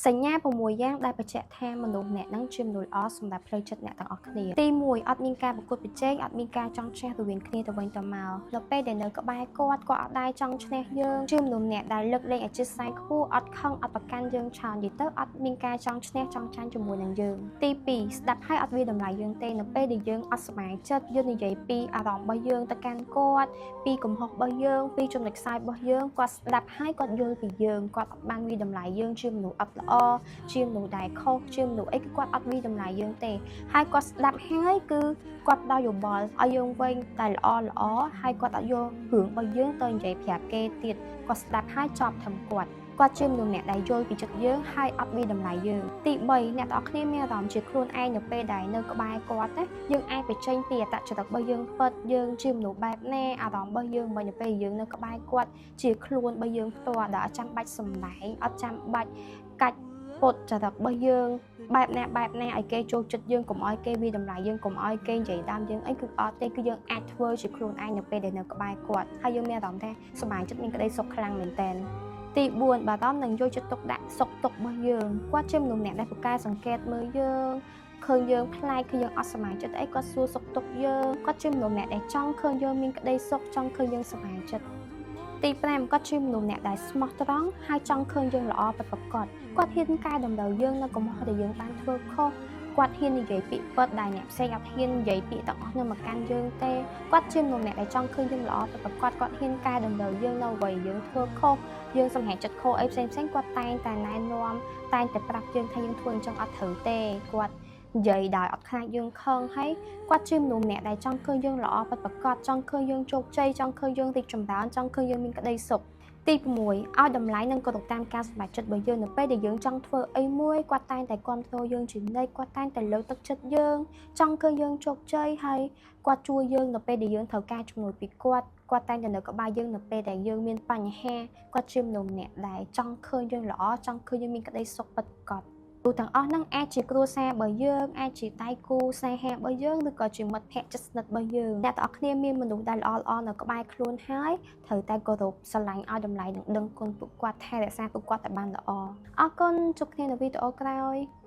សញ្ញា6យ៉ាងដែលបញ្ជាក់ថាមនុស្សម្នាក់ហ្នឹងជាមនុស្សល្អសម្រាប់ផ្លូវចិត្តអ្នកទាំងអស់គ្នាទី1អត់មានការប្រកួតប្រជែងអត់មានការចង់ឈ្នះរវាងគ្នាទៅវិញទៅមកនៅពេលដែលនៅក្បែរគាត់គាត់អត់ដែលចង់ឈ្នះយើងជាមនុស្សម្នាក់ដែលលើកលែងអធ្យាស្រ័យខ្ពស់អត់ខឹងអត់ប្រកាន់យើងច្រើននិយាយទៅអត់មានការចង់ឈ្នះចង់ចាញ់ជាមួយនឹងយើងទី2ស្ដាប់ហើយអត់វាតម្លៃយើងទេនៅពេលដែលយើងអត់សប្បាយចិត្តយើងនិយាយពីអារម្មណ៍របស់យើងទៅកាន់គាត់ពីកំហុសរបស់យើងពីចំណុចខ្សោយរបស់យើងគាត់ស្ដាប់ហើយគាត់យល់ពីយើងគាត់អត់បានវាតម្លៃយើងជាមនុស្សអត់ល្អជាមនុស្សដែលខុសជាមនុស្សអីគឺគាត់អត់វាតម្លៃយើងទេហើយគាត់ស្ដាប់ហើយគឺគាត់ផ្ដល់យោបល់ឲ្យយើងវិញតែល្អល្អហើយគាត់អត់យករឿងរបស់យើងទៅនិយាយប្រាប់គេទៀតគាត់ស្ដាប់ហើយចប់ធំគាត់គាត់ជាមនុស្សម្នាក់ដែលយល់ពីចិត្តយើងហើយអត់វាតម្លៃយើងទី3អ្នកទាំងអស់គ្នាមានអារម្មណ៍ជាខ្លួនឯងនៅពេលដែលនៅក្បែរគាត់ណាយើងអាចបញ្ចេញពីអត្តចរិតរបស់យើងពិតយើងជាមនុស្សបែបណាអារម្មណ៍របស់យើងមិននៅពេលយើងនៅក្បែរគាត់ជាខ្លួនរបស់យើងផ្ទាល់ដែលអត់ចាំបាច់សម្ដែងអត់ចាំបាច់កាច់ពុតចរិតរបស់យើងបែបណាបែបណាឲ្យគេចូលចិត្តយើងកុំឲ្យគេវាតម្លៃយើងកុំឲ្យគេនិយាយតាមយើងអីគឺអត់ទេគឺយើងអាចធ្វើជាខ្លួនឯងនៅពេលដែលនៅក្បែរគាត់ហើយយើងមានអារម្មណ៍ថាសប្បាយចិត្តមានក្តីសុខខ្លាំងមែនតើទី4បារម្ភនឹងយកចិត្តទុកដាក់សុខទុក្ខរបស់យើងគាត់ជាមនុស្សម្នាក់ដែលពូកែសង្កេតមើលយើងឃើញយើងប្លែកឃើញយើងអត់សប្បាយចិត្តអីគាត់សួរសុខទុក្ខយើងគាត់ជាមនុស្សម្នាក់ដែលចង់ឃើញយើងមានក្តីសុខចង់ឃើញយើងសប្បាយចិត្តទី5គាត់ជាមនុស្សម្នាក់ដែលស្មោះត្រង់ហើយចង់ឃើញយើងល្អពិតប្រាកដគាត់ហ៊ានកែតម្រូវយើងនៅកំហុសដែលយើងបានធ្វើខុសគាត់ហ៊ាននិយាយពាក្យពិតដែលអ្នកផ្សេងអត់ហ៊ាននិយាយពាក្យទាំងអស់នោះមកកាន់យើងទេគាត់ជាមនុស្សម្នាក់ដែលចង់ឃើញយើងល្អពិតប្រាកដគាត់ហ៊ានកែតម្រូវយើងនៅអ្វីយើងធ្វើខុសយើងសម្រេចចិត្តខុសអីផ្សេងផ្សេងគាត់តែងតែណែនាំតែងតែប្រាប់យើងថាយើងធ្វើអញ្ចឹងអត់ត្រូវទេគាត់និយាយដោយអត់ខ្លាចយើងខឹងហើយគាត់ជាមនុស្សម្នាក់ដែលចង់ឃើញយើងល្អពិតប្រាកដចង់ឃើញយើងជោគជ័យចង់ឃើញយើងរីកចម្រើនចង់ឃើញយើងមានក្តីសុខទី6ឲ្យតម្លៃនិងគោរពតាមការសម្រេចចិត្តរបស់យើងនៅពេលដែលយើងចង់ធ្វើអីមួយគាត់តែងតែគាំទ្រយើងជានិច្ចគាត់តែងតែលើកទឹកចិត្តយើងចង់ឃើញយើងជោគជ័យហើយគាត់ជួយយើងនៅពេលដែលយើងត្រូវការជំនួយពីគាត់គាត់តែងតែនៅក្បែរយើងនៅពេលដែលយើងមានបញ្ហាគាត់ជាមនុស្សម្នាក់ដែលចង់ឃើញយើងល្អចង់ឃើញយើងមានក្តីសុខពិតប្រាកដទូទាំងអស់ហ្នឹងអាចជាគ្រួសាររបស់យើងអាចជាដៃគូស្នេហារបស់យើងឬក៏ជាមិត្តភក្តិជិតស្និទ្ធរបស់យើងអ្នកទាំងអស់គ្នាមានមនុស្សដែលល្អៗនៅក្បែរខ្លួនហើយត្រូវតែគោរពស្រឡាញ់ឲ្យតម្លៃនិងដឹងគុណពួកគាត់ថែរក្សាពួកគាត់ឲ្យបានល្អអរគុណជួបគ្នានៅវីដេអូក្រោយ។